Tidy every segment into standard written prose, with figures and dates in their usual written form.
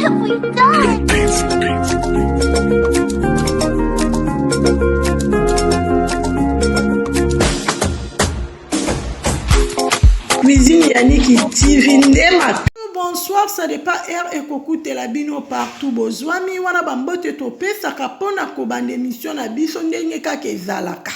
have we done? Cuisine Yannick TV nde bonsoir ça dépend heure ekokutela bino partout bozwami wana bambote topesaka mpo na kobanda émission na biso ndenge kaka ezalaka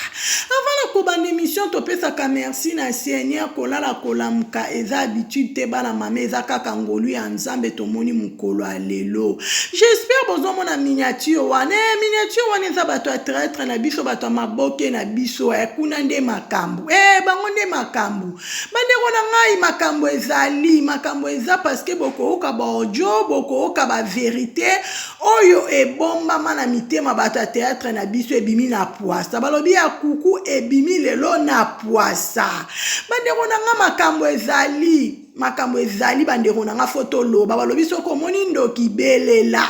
avant na kobanda émission topesaka merci na seigneur kolala kolamuka eza habitude te bana mama eza kaka ngolu ya nzambe tomoni mokolo ya lelo j'espère bozomona miniature wana eh, miniature wana eza bato ya traitre na biso bato ya maboke na biso eh, kuna nde makambo eh, bango nde makambo bandeko na ngai makambo ezali makambo eza parceke bokooka baaudio bokooka baverite oyo ebombama na mitema bato ya teatre na biso ebimi na pwasa balobi ya kuku ebimi lelo na pwasa bandeko na ngai makambo ezali makambo ezali bandeko na ngai fo toloba balobi soki omoni ndoki belela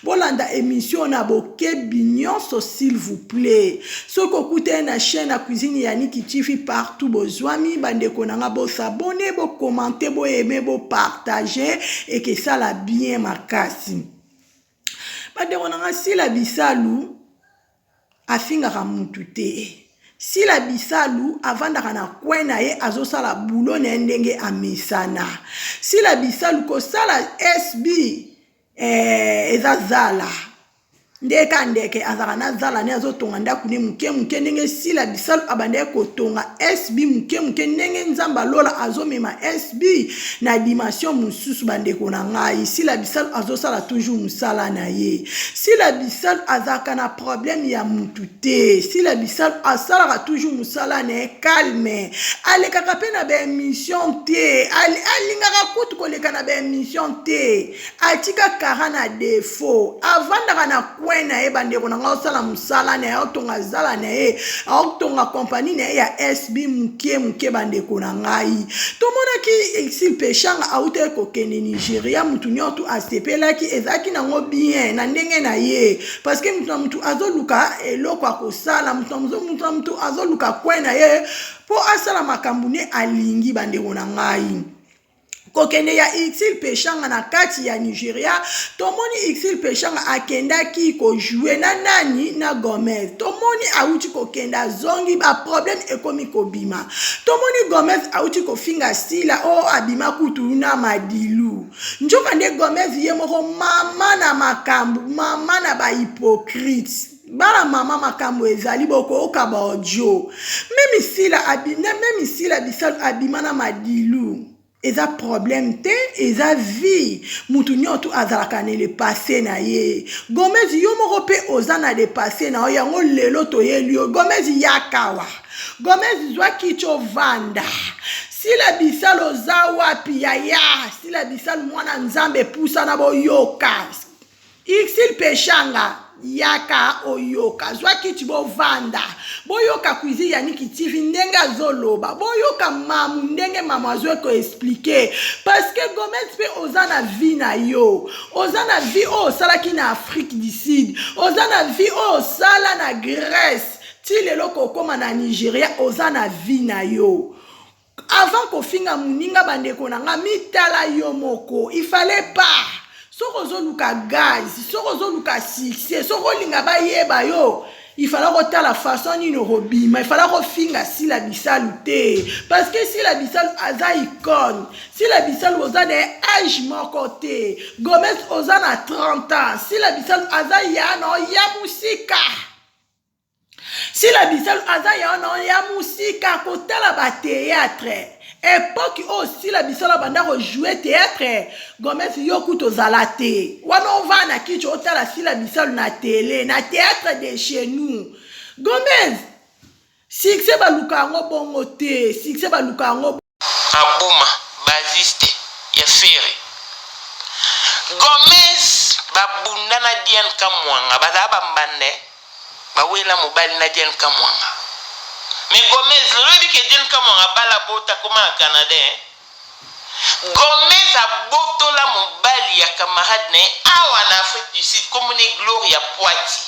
bolanda emission na bokebi nyonso s'il vous plaît soki okutani na chaîne ya cuisine ya niki tv partout bozwami bandeko na ngai bosabone bokomante boyeme bopartage ekesala bien makasi bandeko na ngai sila bisalu afingaka mutu te sila bisalu avandaka na coin na ye azosala boulot na ye ndenge amesana sila bisalu kosala sb eh, eza zala nde ka ndeke azalaka na zala ne azotonga ndako ne moke moke ndenge sila bisalu abandaki kotonga sb moke moke ndenge nzambe alola azomema sb na dimension mosusu bandeko na ngai sila bisalu azosala toujours mosala na ye sila bisalu azalaka na problème ya mutu te sila bisalu asalaka toujours mosala na ye calme alekaka mpe na baémission te alingaka kutu koleka na baémission te atika kara na defaut avandaka na coin na ye bandeko na ngai osala mosala na ye aotonga zala na ye aotonga kompani na ye ya sb moke moke bandeko na ngai tomonaki exil peshanga autaki kokende nigeria motu nyonso asepelaki ezalaki nango bien na ndenge na ye parceke motu na motu azoluka eloko akosala motu na motu azoluka coin na ye mpo asala makambo ne alingi bandeko na ngai kokende ya Ursule Peshanga na kati ya Nigeria tomoni Ursule Peshanga akendaki kojoue na nani na Gomez tomoni awuti kokende azongi ba problème ekomi kobima tomoni Gomez awuti kofinga Sila o oh, abima kutu na Madilu njoka nde Gomez ye moko mama na makambo mama na ba hypocrite bana mama makambo ezali bokooka ba audio meme sila abina meme sila bisalu abima na madilu eza problème te eza vie mutu nyonso azalaka na le passé na ye gomez yo moko mpe oza na le passé na yo yango lelo toyeli yo gomez yakawa gomez zwa kiti ovanda sila bisalu oza wapi yaya sila bisalu mwana nzambe pusana boyoka Ursule Peshanga yaka oyoka zwa kiti bovanda boyoka cuisine ya Niki TV ndenge azoloba boyoka mamu ndenge mamu azo ko expliquer parce que Gomez pe oza na vie na yo oza na vie oyo osalaki na Afrique du Sud oza na vie oyo osala na Grèce ti lelo kokoma na Nigeria oza na vie na yo Avant kofinga muninga ba ndeko na nga mitala yo moko il fallait pas soki ozoluka gaz soki ozoluka succès soki olinga bayeba yo il fallait kotala façon nini okobima il fallait kofinga sila bisalu te parce que sila bisalu aza icone sila bisalu oza na age moko te gomez oza na 30 ans sila bisalu aza ya na ya mosika Sila Bisalu aza ya wana ya musika kotala ba theatre epoque oyo Sila Bisalu abanda ko jouer theatre Gomez yo kutu ozala te wana ovanda na kiti otala Sila Bisalu na tele na theatre de chez nous Gomez succès baluka yango bongo te succès baluka yango Aboma basiste ya Ferre. Gomez ba bunda na Diane Kamwanga bazala ba mbanda eh. Ba wela mobali na Diane Kamwanga. Mais Gomez lelo oyebi ke Diane Kamwanga abala abota akoma na Canada eh. Gomez abotola mobali ya camarade na ye awa na Afrique du Sud kombo ne Gloria Puati.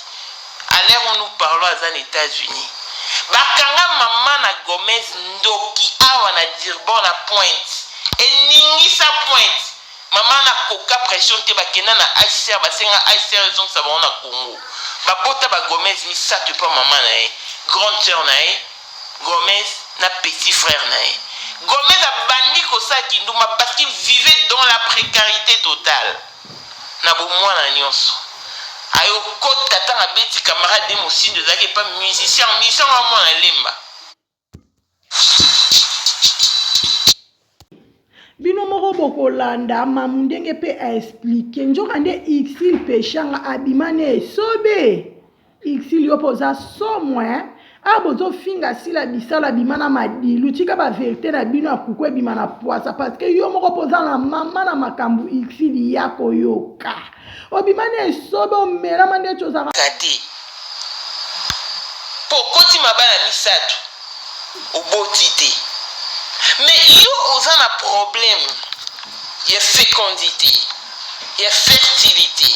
À l'heure où nous parlons aza na Etats-Unis. Bakanga mama na Gomez ndoki awa na Durban na Pointe. Eningisa Pointe. Mama na koka pression te bakenda na HCR basenga HCR ezongisa bango na Congo. Babota ba Gomez misato epa mama na ye, grande sœur na ye Gomez na petit frère na ye. Gomez abandi kosala kindumba parce qu'il vivait dans la précarité totale na bomwana nyonso. Ayo kota ntango abeti camarade ne mosindo ezalaki epa musicien, musicien wa mwana lemba. Bino moko bokolanda mamu ndenge pe a explique nzoka nde Ursule peshanga abima na esobe Ursule yo pe oza somo hein awa bozo finga sila bisalu abima na madilu tika ba verite na bino ya kuku ebima na pwasa parce que yo moko pe oza na mama na makambu Ursule ya koyoka obima na esobe omelama ndeti ozalaka te po okoti mabala misatu oboti te mais yo oza na problème ya fecondite ya fertilite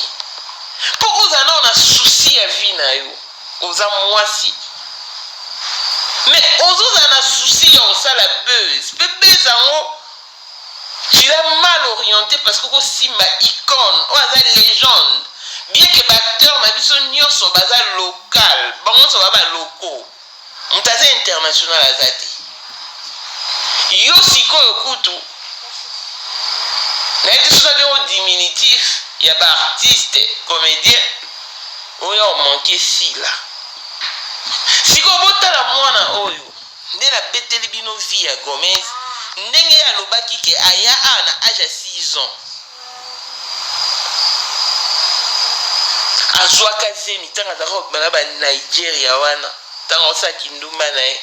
po ozala nao na souci ya vie na yo oza mwasi mais ozozala na souci ya kosala buzz pe buzz yango tu l'as mal orienté parce que okosimba icone oyo aza legende bien que ba acteurs na biso nyonso baza local bango nyonso ba ba locaux Moto aza international aza te. Yo sikoyo kutu nayebi te soki abengo diminutif ya ba artiste comedien oyo o manque sila. Sikoyo botala mwana oyo nde nabeteli bino vie ya Gomez ndenge ye alobaki ke aya awa na age ya 6 ans. Azwaka zemi ntango azalaka kobima na ba Nigeria wana, ntango asala kindumba na ye.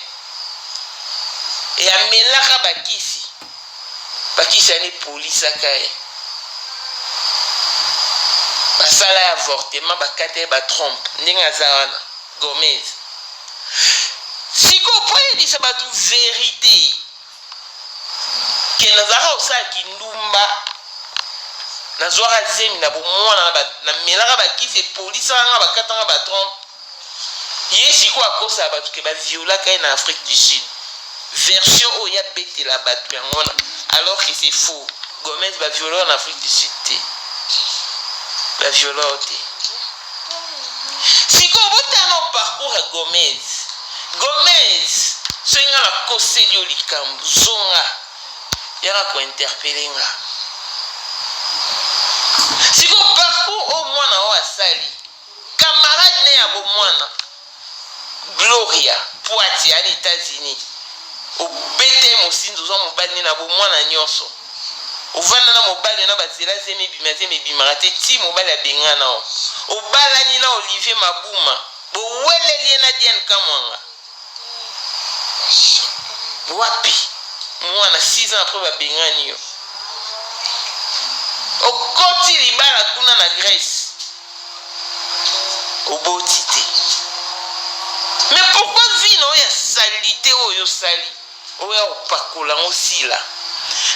E amelaka bakisi, bakisi wana epolisaka ye. Basala ye avortement, bakata ye ba trompe ndenge aza wana Gomez. Sikoyo mpo ayebisa bato verite Ke nazalaka kosala kindumba, nazwaka zemi na bomwana, namelaka bakisi epolisaka nga, bakata nga ba trompe. Ye sikoyo akosaka bato ke ba violaka ye na Afrique du Sud. Version oyo ye abetela bato yango wana alors que c'est faux. Gomez ba viola yo na Afrique du Sud te. Ba viola yo te. Sikoyo botala nao parcours ya Gomez. Gomez soki nga nakoseli yo likambu zonga yaka ko interpeller nga. Sikoyo parcours oyo mwana oyo asali camarade ne ya bomwana Gloria Puati aya na Etats Unis obeta ye mosinzo ozwa mobali ne na bomwana nionso ovanda na mobali na bazela zemi ebima zemi ebimaka te ti mobali abengana yo obalani na Olivier Mabuma Boweleli ye na Diane Kamwanga wapi mwana 6 ans après babengani yo okoti libala kuna na Grèce oboti te mais pourquoi vie na oyo ya salite oyo osali Oya opakola ngo sila.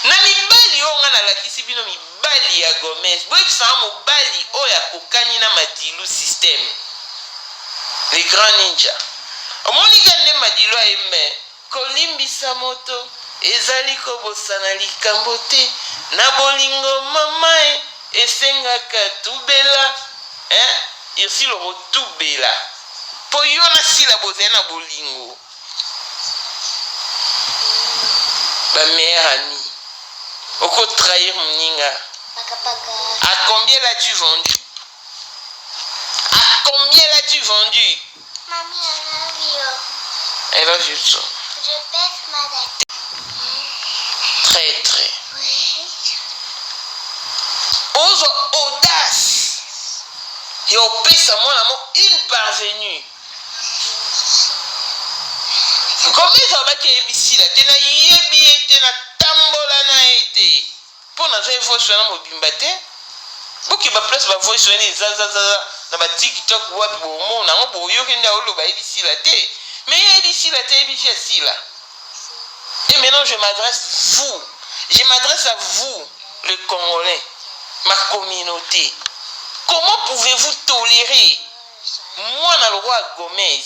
Na mibali oyo nga nalakisi bino mibali ya Gomez boyebisa nga mobali oyo akokani na Madilu système le grand ninja omoni ka nde Madilu ayembe kolimbisa moto ezali kobosana likambo te na bolingo mama e esengaka tubela hein Ursule okotubela po yo na Sila bozali na bolingo. Ba meilleur ami oko trahir muninga à combien l'as tu vendu à combien l'as tu vendu Mami, I love you. I love you too. Je pèse ma tête. Très très. Oui. Ozwa audace ya opesa mwana mo une parvenue Gomez alobaki ayebi Sila te nayebi ye te natambola na ye te mpo nazwa ye voice wana mobimba te bokeba place ba voice wana ezazazaza na ba tiktok wapi bomona yango boyoki nde aoloba ayebi Sila te mais ye ayebi Sila te ayebi vie ya Sila et maintenant je m'adresse vous je m'adresse à vous le congolais ma communauté comment pouvez-vous tolérer Mwana lokola Gomez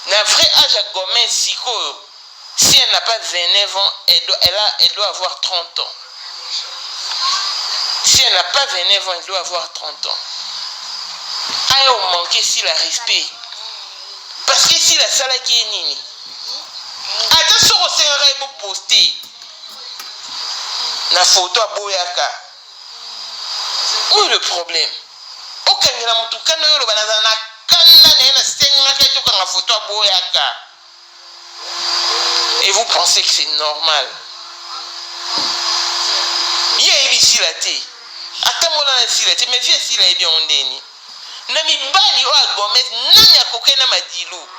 na vrai age ya Gomez sikoyo Si elle n'a pas 29 ans, elle doit, elle a, elle doit avoir 30 ans. Si elle n'a pas 29 ans, elle doit avoir 30 ans. Aya omanke Sila respect. Parce que Sila asalaki ye nini? Ata soki osengaka ye boposte na photo aboyaka. Où est le problème? Okangela motu kanda oyo oloba nazala na kanda na ye nasengaka ye tokanga photo aboyaka. Et vous pensez que c'est normal? Ye ayebi Sila te. Atambola na Sila te, mais vie ya Sila ayebi yango ndeni. Na mibali oyo ya Gomez, nani akokani na Madilu?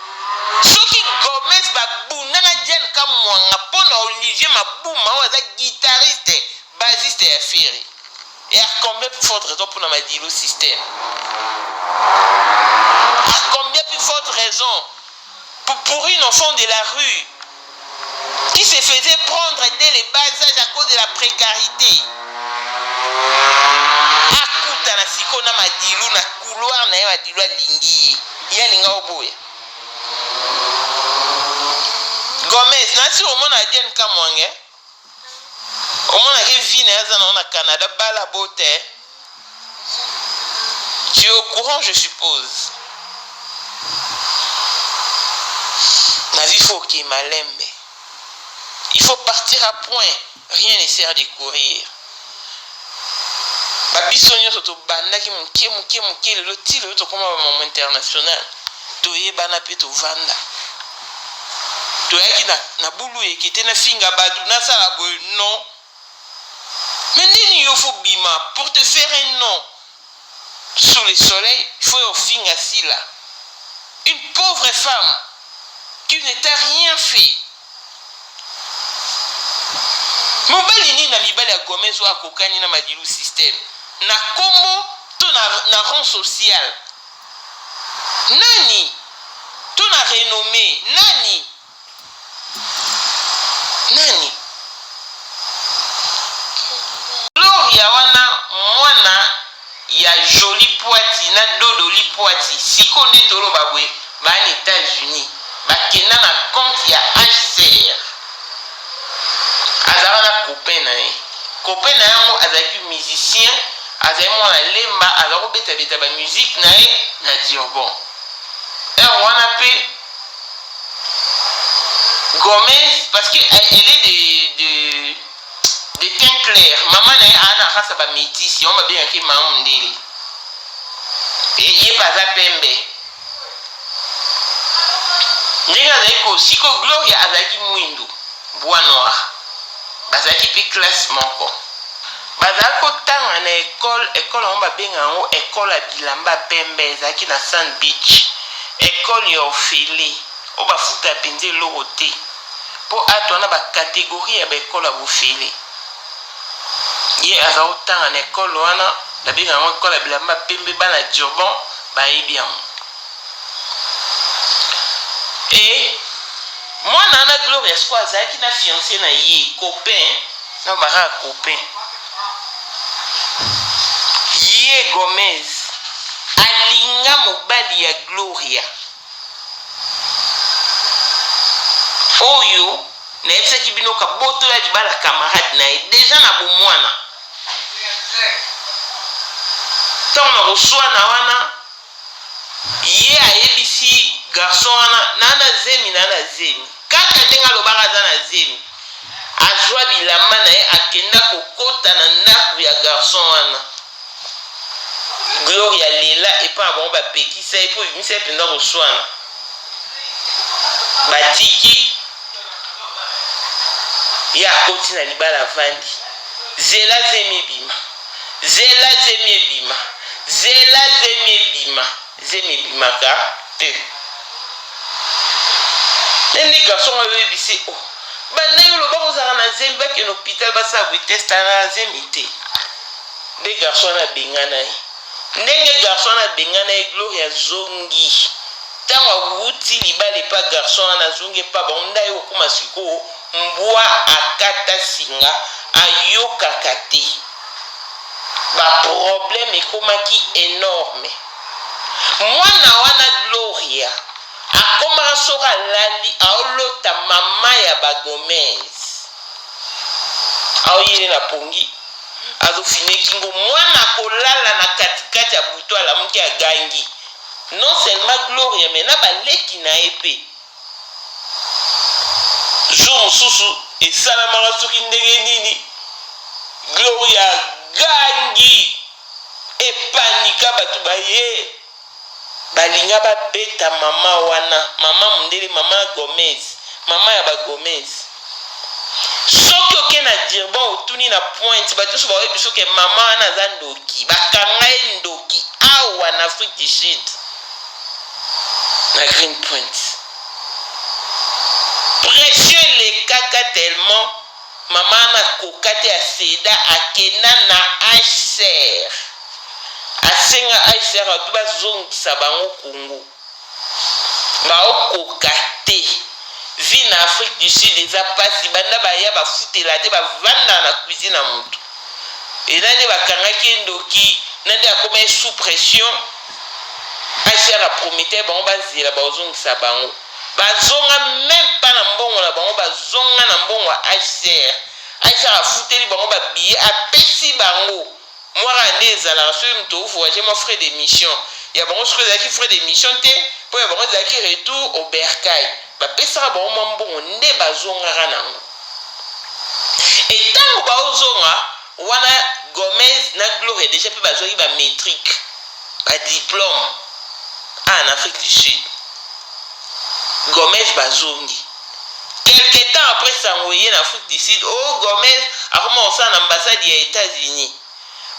Soki Gomez babunda na Diane Kamwanga mpo na Olivier Mabuma oyo aza guitariste, bassiste ya Ferre. Et à combien plus forte raison pour na Madilu système? À combien plus forte raison pour une enfant de la rue qui se faisait prendre dès le bas âge à cause de la précarité? Akutana sikoyo na Madilu na couloir na ye, Madilu alingi ye, ye alinga oboya. Gomez, nasi omona Diane Kamwange, omonaki vie na ye aza nango na Canada, bala bote. Tu es au courant, je suppose. Na vie, faut okende malembe. Il faut partir à point. Rien ne sert de courir. Babiso nyonso tobandaki moke moke moke, lelo ti lelo tokóma bamamo international, toyebana mpe tovanda. Toyaki na bulu eke te, nafinga bato, nasala boye, non. Mais nini yo faut bima pour te faire un nom sous le soleil? Il faut ofinga Sila, une pauvre femme qui ne t'a rien fait. Mobali nini na mibali ya Gomez oyo akokani na Madilu système na kombo to na rang social nani to na renommée nani? Nani? Gloria wana mwana ya Jolie Puati na Dodoli Puati, sikoyo nde toloba boye, baa na Etats-Unis, bakenda na compte ya HCR. Azalaka na copain na ye, copain na yango azalaki musicien, azali mwana Lemba, aza kobetabeta ba musique na ye na Durban. Heure wana mpe Gomez, parce que elle est de teint clair, mama na ye aa na race ya ba métis, yango babengaki mama mondele, ye mpe aza pembe ndenge azalaki ko. Sikoyo Gloria azalaki mwindu, bois noir. Bazalaki mpe classe moko, bazalaki kotanga na ekole. Ekole yango babenga yango ekole ya bilamba pembe, ezalaki na Sand Beach, ekole ya ofele oyo bafuta mpenza eloko te, mpo ata wana bacatégorie ya baekole ya bofele. Ye aza kotanga na ekole wana, babenga yango ekole ya bilamba pembe. Bana Durban bayebi yango. E mwana wana Gloria siko azalaki na fiancé na ye, copain na baka copain. Ye Gomez alinga mobali ya Gloria oyo nayebisaki bino kabotola libala camarade na ye déjà na bomwana. Ntango na koswana wana, ye ayebisi garçon wana na zemi, na zemi. Kaka ndenge alobaka aza na zemi, azwa bilamba na ye, akenda kokota na ndako ya garçon wana. Gloria lela epai na bango, bapekisa ye mpo ebimisa ye mpenza koswana. Batiki ye, akoti na libala, avandi. Zela zemi ebima, zela zemi ebima, zela zemi ebima. Zemi ebimaka te. Nde garçon oyo oyebisi o oh, banda yo oloba kozala na zemi, bakende hôpital, basala boye, test na zemi te. Nde garçon wana abengana ye. Ndenge garçon wana abengana ye, Gloria azongi. Ntango awuti libala epa garçon wana, azongi epa bango, nde aye kokóma sikoyo mbwa akata singa, ayokaka te. Baproblème ekomaki énorme. Mwana wana Gloria akomaka. soki alali aolota mama ya ba Gomez aoyele na pongi azofine kingo mwana akolala na katikati ya butu alamuki agangi non seulement Gloria mais na baleki na ye mpe. Jour mosusu esalamaka soki ndenge nini Gloria agangi epanika bato baye balinga babeta mama wana mama mundele mama Gomez mama ya ba Gomez soki oke na Durban otuni na pointe bato nyonso baoyebi soki mama wana aza ndoki bakanga ye ndoki awa na Afrique du Sud na Green Point pression elekaka tellement mama wana akoka te aseda akenda na HCR asenga HCR alobi bazongisa bango Congo baokoka te vie na Afrique du Sud eza pasi banda baya bafutela te bavandaka na cuisine ya motu eza nde bakangaki ye ndoki na nde akoma ye sous pression HCR apromete bango bazela baozongisa bango bazonga meme pas na mbongo na bango bazonga na mbongo ya HCR HCR afuteli bango babiye apesi bango mwaka nde ezalaka soki moto ovoyage mwa frais de mission ya bango soki ezalaki frais de mission te mpo ya bango ezalaki retour au bercail bapesaka bango mwa mbongo nde bazongaka nango etango baozonga wana Gomez na Gloria déjà mpe bazwaki bamétrique badiplôme awa na Afrique du Sud. Gomez bazongi quelque temps après sango eye na Afrique du Sud o Gomez akoma kosala na ambassade ya États-Unis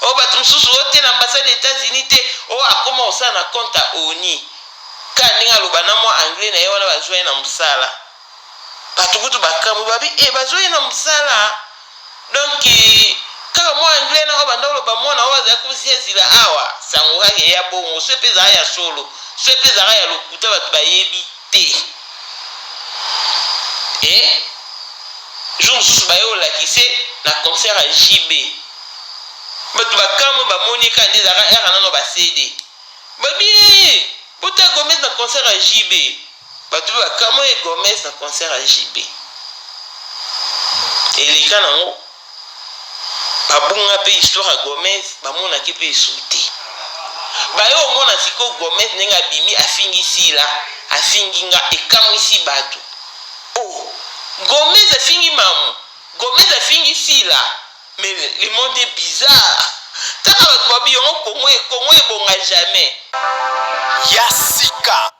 o bato mosusu o te na ambassade ya États-Unis te o akoma kosala na compte ya ONU kaka ndenge aloba na mwa anglais na ye wana bazwa ye na mosala bato kutu bakamwi babi e bazwa ye na mosala donc kaka mwa anglais na oyo banda oloba mwana oyo azali koziazila awa sango kaka eya bongo so mpe ezalaka ya solo so mpe ezalaka ya lokuta bato bayebi te e jour mosusu baye olakise na concert ya JB bato bakamwe bamoni kaka nde ezalaka ere nano bacd babi bota Gomez na concert ya JB bato mpe bakamwe Gomez na concert ya JB eleka nango babunga mpe histoire ya Gomez bamonaki mpe esu te baye omona sikoyo Gomez ndenge abimi afingi Sila afingi nga ekamwisi bato oh Gomez afingi mamu Gomez afingi Sila mais le monde est bizarre kaka bato babi yango Kongo Kongo ebonga jamais ya sika.